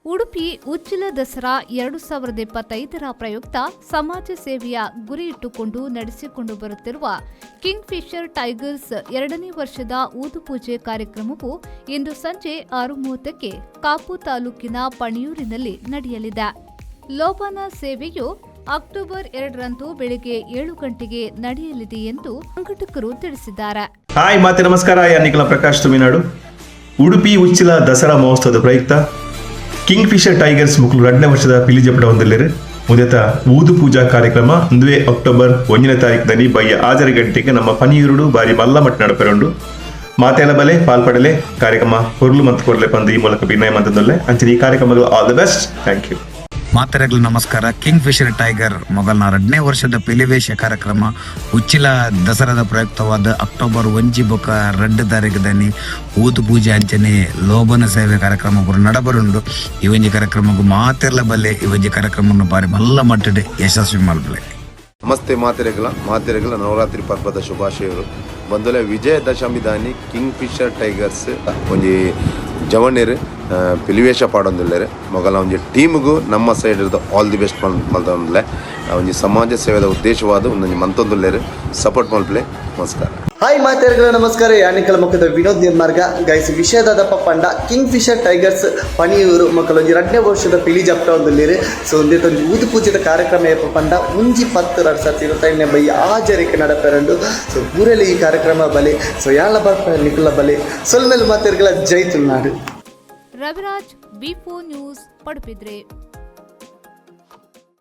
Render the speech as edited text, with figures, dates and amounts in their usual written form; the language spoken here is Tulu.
ಉಡುಪಿ ಉಚ್ಚಿಲ ದಸರಾ 2025ರ ಪ್ರಯುಕ್ತ ಸಮಾಜ ಸೇವೆಯ ಗುರಿ ಇಟ್ಟುಕೊಂಡು ನಡೆಸಿಕೊಂಡು ಬರುತ್ತಿರುವ ಕಿಂಗ್ ಫಿಶರ್ ಟೈಗರ್ಸ್ ಎರಡನೇ ವರ್ಷದ ಊದುಪೂಜೆ ಕಾರ್ಯಕ್ರಮವು ಇಂದು ಸಂಜೆ 6:30ಕ್ಕೆ ಕಾಪು ತಾಲೂಕಿನ ಪಣಿಯೂರಿನಲ್ಲಿ ನಡೆಯಲಿದೆ. ಲೋಬಾನ ಸೇವೆಯು ಅಕ್ಟೋಬರ್ 2ರಂದು ಬೆಳಗ್ಗೆ 7 ಗಂಟೆಗೆ ನಡೆಯಲಿದೆ ಎಂದು ಸಂಘಟಕರು ತಿಳಿಸಿದ್ದಾರೆ. ಹಾಯ್ ಮಾತೆ, ನಮಸ್ಕಾರ. ಯಾನ್ ಪ್ರಕಾಶ್ ತುಮಿನಾಡು. ಉಡುಪಿ ಉಚ್ಚಿಲ ದಸರಾ ಮಹೋತ್ಸವದ ಪ್ರಯುಕ್ತ ಕಿಂಗ್ ಫಿಶರ್ ಟೈಗರ್ಸ್ ಮುಕ್ಲು ರಡ್ಡನೇ ವರ್ಷದ ಪಿಲಿಜಪಡ ಹೊಂದಲೇರು. ಉಂದೆತ ಊದು ಪೂಜಾ ಕಾರ್ಯಕ್ರಮ ಅಂದುವೆ ಅಕ್ಟೋಬರ್ 1ನೇ ತಾರೀಕಿನಲ್ಲಿ ಬಯ್ಯ 6:30 ಗಂಟೆಗೆ ನಮ್ಮ ಪನಿಯೂರುಡು ಬಾರಿ ಮಲ್ಲ ಮಟ್ಟ ನಡಪೆರುಂಡು. ಮಾತೆಲ ಬಲೆ, ಪಾಲ್ಪಡಲೆ, ಕಾರ್ಯಕ್ರಮ ಹೊರ್ಲು ಮಂತ್ ಕೊರ್ಲೆ ಪಂದು ಈ ಮೂಲಕ ಬಿನ್ನಯ ಮಂತದಲ್ಲೇ. ಅಂಚನೆ ಈ ಕಾರ್ಯಕ್ರಮಗಳು all the best. Thank you. ಮಾತೆರೆಗ್ಲ ನಮಸ್ಕಾರ. ಕಿಂಗ್ ಫಿಶರ್ ಟೈಗರ್ ಮೊಗಲ್ನ ಎರಡನೇ ವರ್ಷದ ಪಿಲಿವೇಶ ಕಾರ್ಯಕ್ರಮ ಉಚ್ಚಿಲ ದಸರಾದ ಪ್ರಯುಕ್ತವಾದ ಅಕ್ಟೋಬರ್ 1 ಬೊಕ 2 ತಾರೀಕುದನಿ ಊದು ಪೂಜೆ ಅಂಚನೆ ಲೋಬನ ಸೇವೆ ಕಾರ್ಯಕ್ರಮ ಪೂರ ನಡಬರುಂಡು. ಈ ಒಂಜಿ ಕಾರ್ಯಕ್ರಮಕ್ಕೂ ಮಾತೆರ್ಲ ಬಲ್ಲೆ, ಈ ಒಂಜಿ ಕಾರ್ಯಕ್ರಮವನ್ನು ಬಾರಿ ಮಲ್ಲ ಮಟ್ಟಡ್ ಯಶಸ್ವಿ ಮಲ್ಪಲೆ. ನಮಸ್ತೆ ಮಾತೆರೆಗಳ. ಮಾತೆರೆಗಳ ನವರಾತ್ರಿ ಪರ್ಬದ ಶುಭಾಶಯಗಳು. ಬಂದಲೆ ವಿಜಯದಶಮಿ ದಾನಿ ಕಿಂಗ್ ಫಿಶರ್ ಟೈಗರ್ಸ್ ಒಂಜಿ ಜವಣೆರ್ ಪಿಲಿವೇಶ ಪಾಡೊಂದುಲ್ಲೆರ್. ಮೊಗಲ ಒಂಜಿ ಟೀಮ್ಗು ನಮ್ಮ ಸೈಡ್ ಆಲ್ the best ಮಲ್ತೊಂದುಲ್ಲೆ. ಒಂಜಿ ಸಮಾಜ ಸೇವೆದ ಉದ್ದೇಶವಾದ ಒಂದೊಂಜಿ ಮಂತೊಂದುಲ್ಲೆರ್. ಸಪೋರ್ಟ್ ಮಲ್ಪಲೆ. ನಮಸ್ಕಾರ. ಹಾಯ್ ಮಾತೆರ್ಗಳ ನಮಸ್ಕಾರ. ಯಾನಿಕಲ ಮುಖದ ವಿನೋದ್ ನಿರ್ಮಾರ್ಗ. ಗೈಸ್, ವಿಷಯದಾದಪ್ಪ ಪಂಡ ಕಿಂಗ್ ಫಿಶರ್ ಟೈಗರ್ಸ್ ಪಣಿಯೂರು ಮಕ್ಕಳು ಎರಡನೇ ವರ್ಷದ ಪಿಲಿ ಜಪ್ಟ ಒಂದುಲ್ಲೆರ್. ಸೊ ಒಂದೇ ಊದು ಪೂಜೆದ ಕಾರ್ಯಕ್ರಮ ಏಪ ಪಂಡ 1/10/2025 ಬೈ 6:30ಕ್ಕೆ ನಡಪೆರಂಡು. ಸೊ ಊರಲ್ಲಿ ಈ ಕಾರ್ಯಕ್ರಮ ಬಲೆ. ಸೊ ಯಾಳ ಬರ್ಪ ನಿಕುಲ ಬಲೆ. ಸೊಲ್ಮೆಲ್ ಮಾತೆರ್ಗಳ. ಜೈ ತುಳುನಾಡು. Raviraj, V news, ಪಡುಪಿದ್ರೆ.